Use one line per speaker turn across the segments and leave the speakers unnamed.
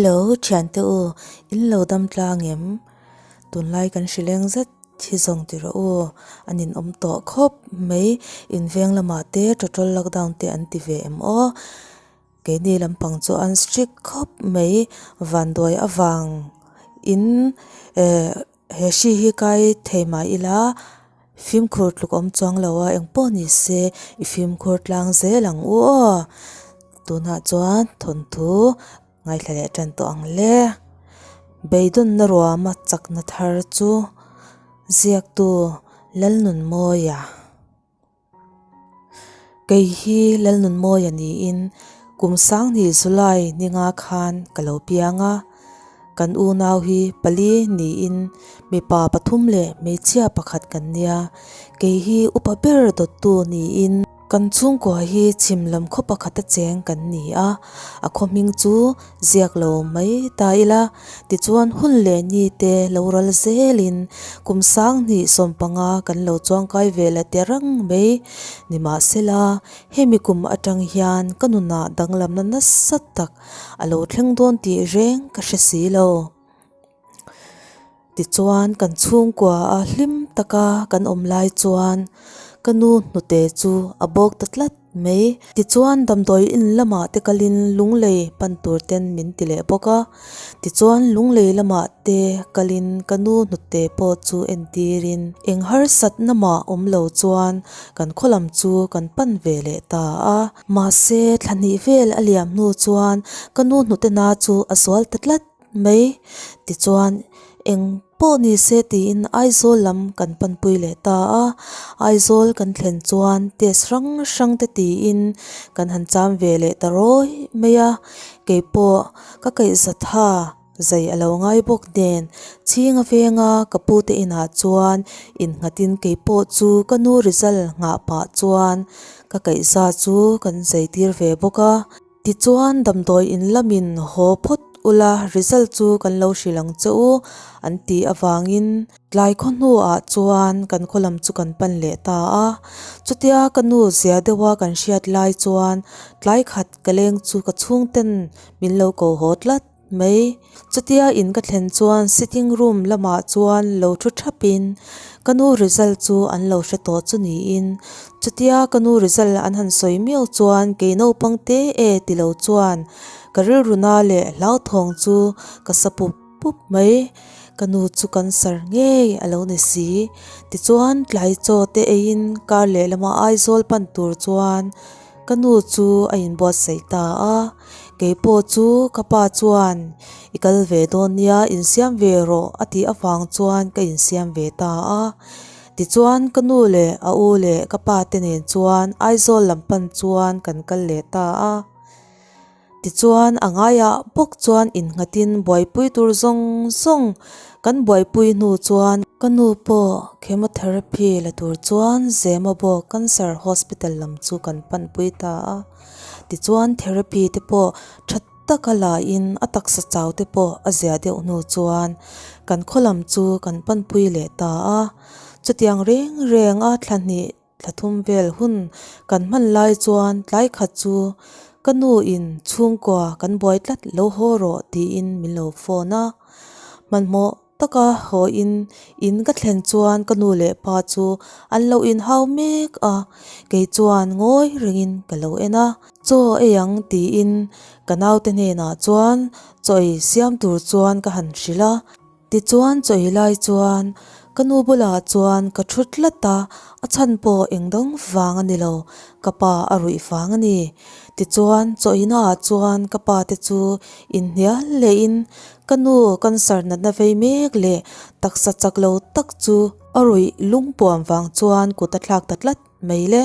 Hello thiante u, in lo dam tlang em? Tunlai kan hri leng zet hi zawng ti rawh u, a nin awm tawh khawp mai. In veng lamah te total lockdown te an ti ve em aw? Keini lampang chu an strict khawp mai, vanduai avang in eh he hri hi kai thei mah ila fimkhur tluk awm chuang lo a, engpawh ni se i fimkhur tlang zel ang u aw. Tunah chuan thawnthu ngaithla leh tan tawh ang le. Beidawnna ruama chakna thar chu ziaktu Lalnunmawia. Kei hi Lalnunmawia niin kum sanghnih July ninga khan ka lo piang a, kan unau hi pali niin mipa pathum leh hmeichhia pakhat kan nia, kei hi upa ber dawttu niin. Kan chhungkua hi chhim lam khaw pakhata cheng kan ni a, a khaw hming chu ziak lo mai ta ila, tichuan hun leh ni te lo ral zelin kum sanghnih sawmpanga kan lo chuangkai ve la ti rang mai. Nimahsela, hemi kum atang hian ka nunah danglamna nasa tak a lo thleng dawn tih reng ka hre si lo. Tichuan kan chhungkua a hlim taka kan awm lai chuan ka nu hnute chu a bawk ta tlat mai. Tichuan damdawi in lamah te kalin lunglei pan tur ten min ti leh bawk a. Tichuan lunglei lamah te kalin ka nu hnute pawh chu entirin eng harsatna mah awm lo chuan kan khaw lam chu kan pan ve leh ta a. Mahse thla hnih vel a liam hnu chuan ka nu hnute na chu a zual ta tlat. Mai, tichuan eng pawh ni se tiin Aizawl lam kan panpui leh ta a, Aizawl kan thlen chuan test hrang hrang te tiin kan han cham ve leh ta rawi mai a, keipawh ka kaihzatha zai a lo ngai bawk nen chhinga venga ka pu te inah chuan innghatin keipawh chu ka nu result nghah pah chuan ka kaihza chu kan zai tir ve bawk a. Tichuan damdawi in lamin haw phawt ula result chu kan lo hrilh ang che u an tih avangin tlai khaw hnuah chuan kan khaw lam chu kan pan leh ta a. Chutia ka nu zia deuha kan hriat lai chuan tlai khat ka leng chu ka chhungten min lo ko haw tlat mai. Chutia in ka thlen chuan sitting room lamah chuan lo thu thapin ka nu result chu an lo hre tawh chu niin chutia ka nu result an han sawi miau chuan kei naupang te e ti lo chuan ka rilru na leh hlauthawng chu ka sa pup pup mai. Ka nu chu cancer ngei a lo ni si. Tichuan tlai chaw te eiin kar lehlama Aizawl pan tur chuan Ka nu chu a inbuatsaih ta a, kei pawh chu ka pa chuan i kal ve dawn nia insiam ve rawh a tih avang chuan ka insiam ve ta a. Tichuan ka nu leh a u leh ka pa te nen chuan Aizawl lam pan chuan kan kal leh ta a. Tichuan a ngaiah bawk chuan innghatin buaipui tur zawng zawng kan buaipui hnu chuan ka nu pawh chemotherapy la tur chuan Zemabawk Cancer Hospital lam chu kan panpui ta a. Tichuan therapy te pawh tha taka lain a taksa chau te pawh a zia deuh hnu chuan kan khaw lam chu kan panpui leh ta a. Chutiang reng reng a thla hnih Thla thum vel hun kan hman lai chuan tlai khat chu ka nu in chhungkua kan buai tlat lo haw rawh tiin min lo phone a. Hmanhmawh taka haw in in ka thlen chuan ka nu leh pa chu an lo inhau mek a, kei chuan ngawi rengin ka lo en a. Chaw ei ang tiin ka naute hnenah chuan chaw ei siam tur chuan ka han hrilh a. Tichuan chawi lai chuan ka nu bulah chuan ka thu tlat a, a chhan pawh eng dang vang a ni lo, ka pa a ruih vang a ni. Tichuan chawina ah chuan ka pa te chu inhnial lehin ka nu cancer natna vei mek leh taksa chak lo tak chu a ruih lungpuam vang chuan kut a thlak ta tlat mai le.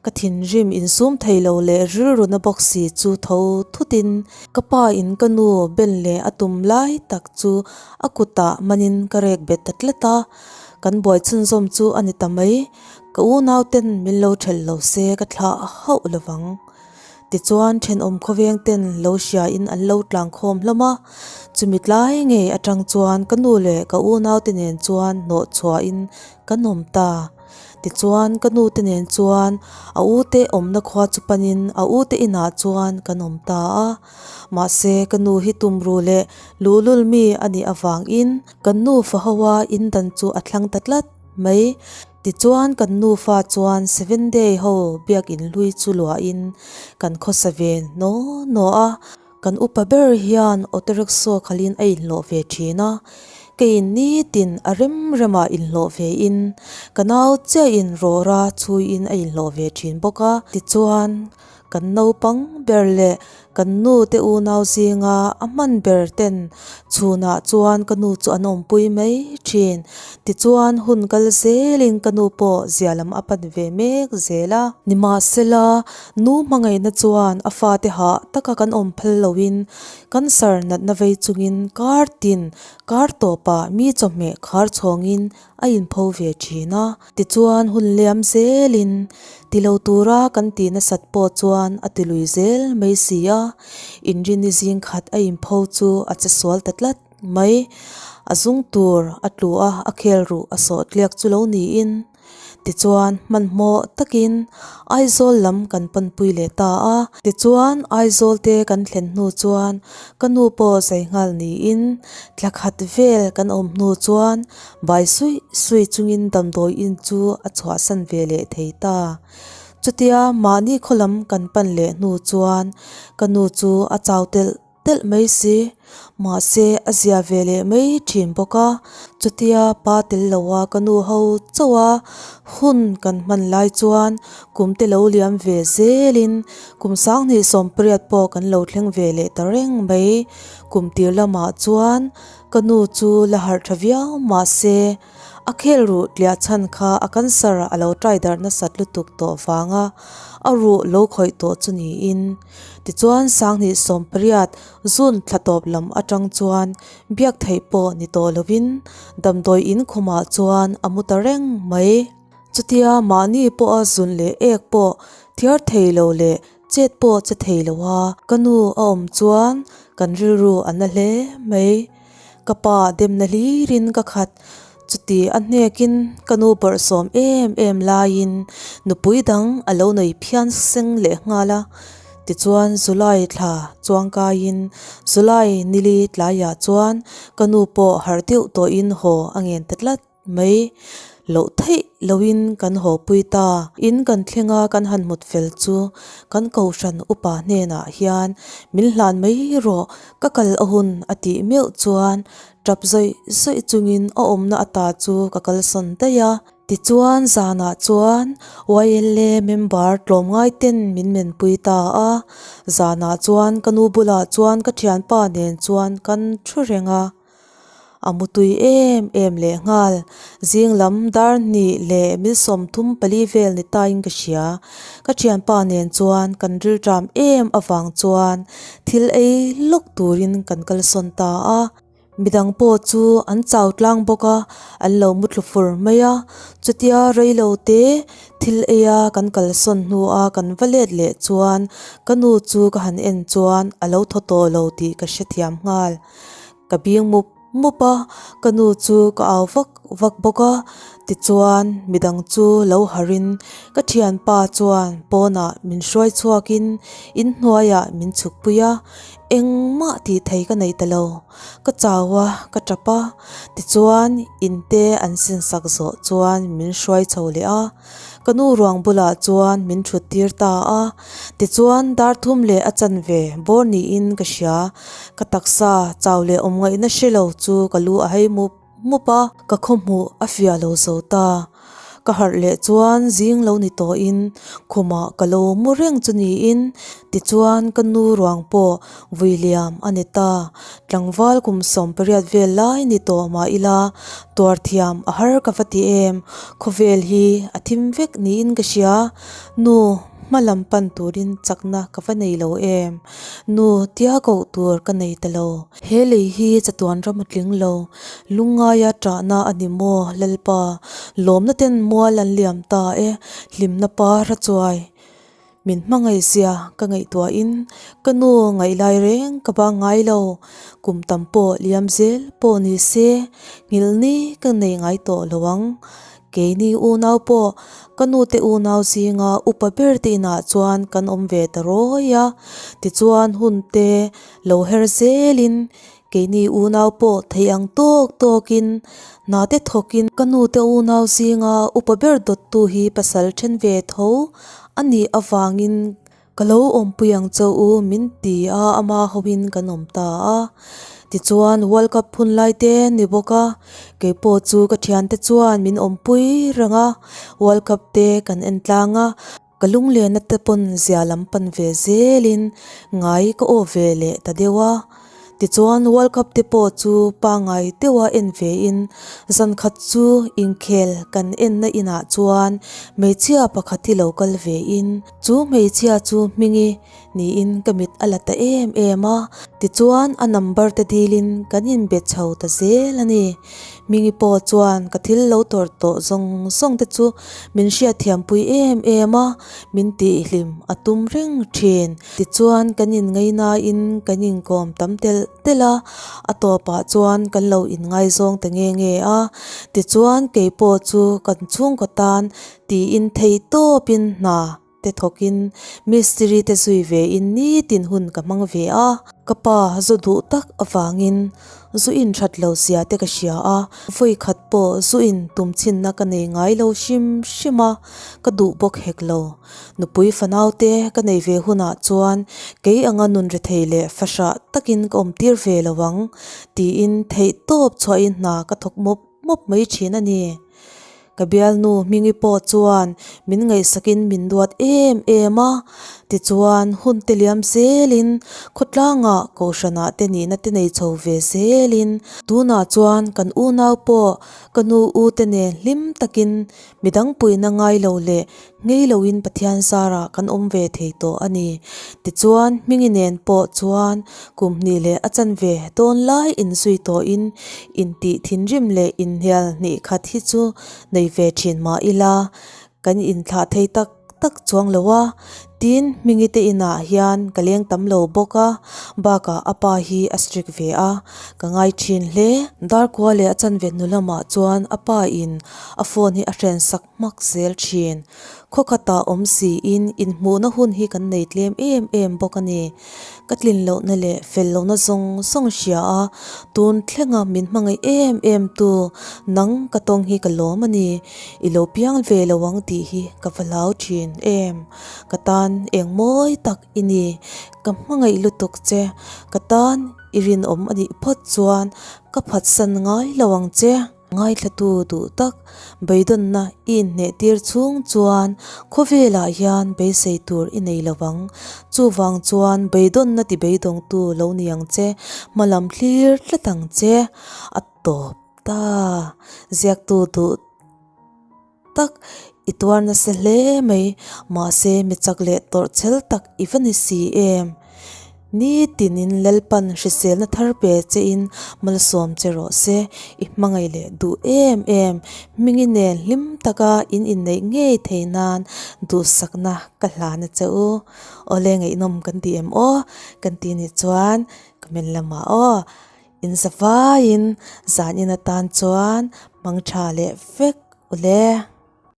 Ka thinrim insum thei lo leh rilru na bawk si chu tho thutin ka pa in ka nu ben leh a tum lai tak chu a kutah manin ka rek bet ta tlat a, kan buai chhunzawm chu a ni ta mai, ka unau ten min lo thelh lo se ka thlah hauh lovang. Tichuan thenawm khawveng ten lo hria in an lo tlang khawm hlawm a, chumi tlai ngei atang chuan ka nu leh ka unau te nen chuan hnawh chhuah in kan awm ta. Tichuan, ka nu te nen chuan a u te awmna khua chu panin a u te inah chuan kan awm ta a. Mahse, ka nu hi tumruh leh luhlul mi a nih avangin kan nufa hoa indan chu a thlang ta tlat mai. Tichuan, kan nufa chuan Seven Day ho biakin hlui chu luahin kan khawsa ve naw naw a. Kan upa ber hian auto rickshaw khalhin a inhlawh ve thin a, keiin nitin a rem remah inhlawh ve in ka nau chiahin rawra chhuiin a inhlawh ve thin bawk a. Tichuan, kan naupang ber leh kan nu te unau zinga a hman ber ten chhunah chuan ka nu chu an awmpui mai thin. Tichuan, hun kal zelin ka nu pawh zia lam a pan ve mek zel a. Nimahsela, Nu hmangaihna chuan a fate hah taka kan awm phal loin cancer natna vei chungin kar tin kar tawpah mi chawhmeh khar chhawngin a inpho ve thin a. Tichuan hun liam zelin ti lo tura kan tih nasat pawh chuan a ti lui zel mai si a, inrini zing khat a inpho chu a che sual ta tlat mai. A zung tur a tlu a, a khel ruh a sawh tliak chu lo niin. Tichuan, hmanhmawh takin Aizawl lam kan panpui leh ta a. Tichuan, Aizawl te kan thlen hnu chuan ka nu pawh zai nghal niin thla khat vel kan awm hnu chuan bai suih suih chungin damdawi in chu a chhuahsan ve leh thei ta. Chutia mahni khaw lam kan pan leh hnu chuan ka nu chu a chau telh telh mai si, mahse a zia ve leh mai thin bawk a, chutia pa tel lo a ka nu ho chauh a hun kan hman lai chuan kum te lo liam ve zel in kum sanghnih sawmpariat pawh kan lo thleng ve leh ta reng mai, kum tir lamah chuan ka nu chu la harh tha viau mahse a khel ruh tliah chhan kha a cancer a lo try darh nasat lutuk tawh vanga a ruh lo khawih tawh chu niin. Tichuan sanghnih 80 June thla tawp lam atang chuan biak theih pawh ni tawh lovin damdawi in khumah chuan a mu ta reng mai. Chutia mahni pawha zun leh ek pawh thiar thei lo leh chet pawh che thei lo a ka nu a awm chuan kan rilru a na hle mai. Ka pa demna hlirin ka khat chuti a hnekin ka nu bawrhsawm em em laiin nupui dang a lo nei phian seng leh nghal a. Tichuan July thla chuangkaiin July nili tlaiah chuan ka nu pawh harh deuh tawhin haw a ngen ta tlat. Mai loh theih loin kan haw pui ta. In kan thleng a kan han hmut fel chu kan kohhran upa hnenah hian min hlan mai rawh ka kal a hun a tih meuh chuan tap zawih zawih chungin a awmna ata chu ka kalsawn daih a. Tichuan zanah chuan YLA member tlawmngai ten min menpui ta a. Zanah chuan ka nu bulah chuan ka thianpa nen chuan kan thu reng a. A mutui em em leh nghal. Zing lam dar hnih leh mil 34 vel ni tain ka hria. Ka thianpa nen chuan kan rilṭam em avang chuan thil ei lawk turin kan kalsawn ta a. Midang pawh chu an chau tlang bawk a, an lo muthlu fur mai a. Chutia reilo te thil eia kan kalsawn hnua kan va let leh chuan ka nu chu ka han en chuan a lo thaw tawh lo tih ka hrethiam nghal. Ka bing mup mup a, ka nu chu ka au vak vak bawk a, tichuan midang chu lo harh in ka thianpa chuan pawnah min hruai chhuak in inhnuaiah min chhuk pui a, engmah tih thei ka nei ta lo, ka chau a, ka tap a, tichuan in te an sin sak zawh chuan min hruai chho leh a. Ka nu ruang bulah chuan min thut tir ta a, tichuan dar thum leh a chanve bawr niin ka hria. Ka taksa chau leh awm ngaihna hre lo chu ka lu a hei mup mup a, ka khawhmuh a fiah lo zo ta. Ka harh leh chuan zing lo ni tawhin khumah ka lo mu reng chu niin, tichuan ka nu ruang pawh vui liam a ni ta. Tlangval kum 80 vel lai ni tawh mah ila tuar thiam a har ka va ti em? Khawvel hi a thim vek niin ka hria. Nu, hma lam pan turin chakna ka va nei lo em? Nu, tia koh tur ka nei ta lo. He lei hi chatuan ram a tling lo. Lungngaia ṭahna a ni maw, Lalpa? Lawmna ten mual an liam ta e, hlimna par a chuai. Min hmangaihzia ka ngaihtuahin ka nu ngaihlai reng ka bang ngai lo, kum tam pawh liam zel pawh ni se nghilh ni ka nei ngai tawh lo ang. Keini unau pawh ka nu te unau zinga upa ber te inah chuan kan awm ve ta rawi a. Tichuan hun te lo her zelin keini unau pawh theih ang tawk tawkin hna te thawkin ka nu te unau zinga upa ber dawttu hi pasal then ve tho a nih avangin Ka lo awmpui ang che u min ti a, ama hoin kan awm ta a. Tichuan World Cup hun lai te ni bawk a, keipawh chu ka thiante chuan min awmpui reng a, World Cup te kan en tlang a, ka lunglena te pawn zia lam pan ve zelin ngai ka aw ve leh ta deuh a. Tichuan World Cup te pawh chu pangngai deuha en ve in zan khat chu inkhel kan enna inah chuan hmeichhia pakhat hi lo kal ve in chu hmeichhia chu hmingi niin ka mit a la ta em em a. Tichuan a number te dilin kan inbe chho ta zel a ni. Hmingi pawh chuan ka thil lo tawrh tawh zawng zawng te chu min hriatthiampui em em a, min tihhlim a tum reng thin. Tichuan kan inngainain kan inkawm tam telh telh a, a tawpah chuan kan lo inngaizawng ta nge nge a. Tichuan keipawh chu kan chhungkaw tan tiin theihtawpin hna te thawkin mistiri te zui ve in nitin hun ka hmang ve a. Ka pa zu duh tak avangin zu in that lo zia te ka hria a, vawi khat pawh zu in tum chhinna ka nei ngai lo hrim hrim a, ka duh bawk hek lo. Nupui fanau te ka nei ve hunah chuan kei anga nun rethei leh fahrah takin ka awm tir ve lo ang tiin theih tawp chhuahin hna ka thawk mawp mawp mai thin a ni. Ka bialnu Hmingi pawh chuan min ngaihsakin min duat em em a, tichuan hun te liam zelin khawtlangah kohhranah te nihna te nei chho ve zelin tunah chuan kan unau pawh ka nu u te nen hlim takin midang puihna ngai lo leh ngei loin Pathian zarah kan awm ve thei tawh a ni. Tichuan Hmingi nen pawh chuan kum hnih leh a chanve dawn lai inzui tawhin intih thinrim leh inhnial hnih khat hi chu nei ve thin mah ila kan inthlah thei tak tak chuang lo a. Tin, Hmingi te inah hian ka leng tam lo bawk a, bakah a pa hi a strict ve a, ka ngai thin hle. Darkua leh a chanve hnu lamah chuan a pa in a phone hi a hrensak hmak zel thin. Khaw khatah awm siin inhmuhna hun hi kan nei tlem em em bawk a ni. Ka tlin lohna leh fel lohna zawng zawng hria a, tun thlenga min hmangaih em em tu nang ka tawng hi ka lawm a ni. I lo piang ve lo ang tih hi ka va hlau thin em. Ka tan eng mawi tak i ni. Ka hmangaih lutuk che. Ka tan i rinawm a nih phawt chuan ka phatsan ngai lo ang che. Ngaithlatu duh tak beidawnna i inhnehtir chhung chuan khawvelah hian beisei tur i nei lo vang. Chuvang chuan beidawnna ti beidawngtu lo ni ang che, hmalam thlir tlat ang che. A tawp ta. Ziaktu duh tak i tuar nasa hle mai, mahse mi chak leh tawrh chhel tak i va ni si em? Nitinin Lalpan hriselna thar pe chein malsawm che rawh se, i hmangaih leh duh em em, hmingi nen hlim taka in inneih ngei thei nan duhsakna ka hlan a che u. Awle ngaihnawm kan ti em aw? Kan ti nih chuan comment lamah aw. In za vaiin zan in atan chuan hmang tha leh vek ule.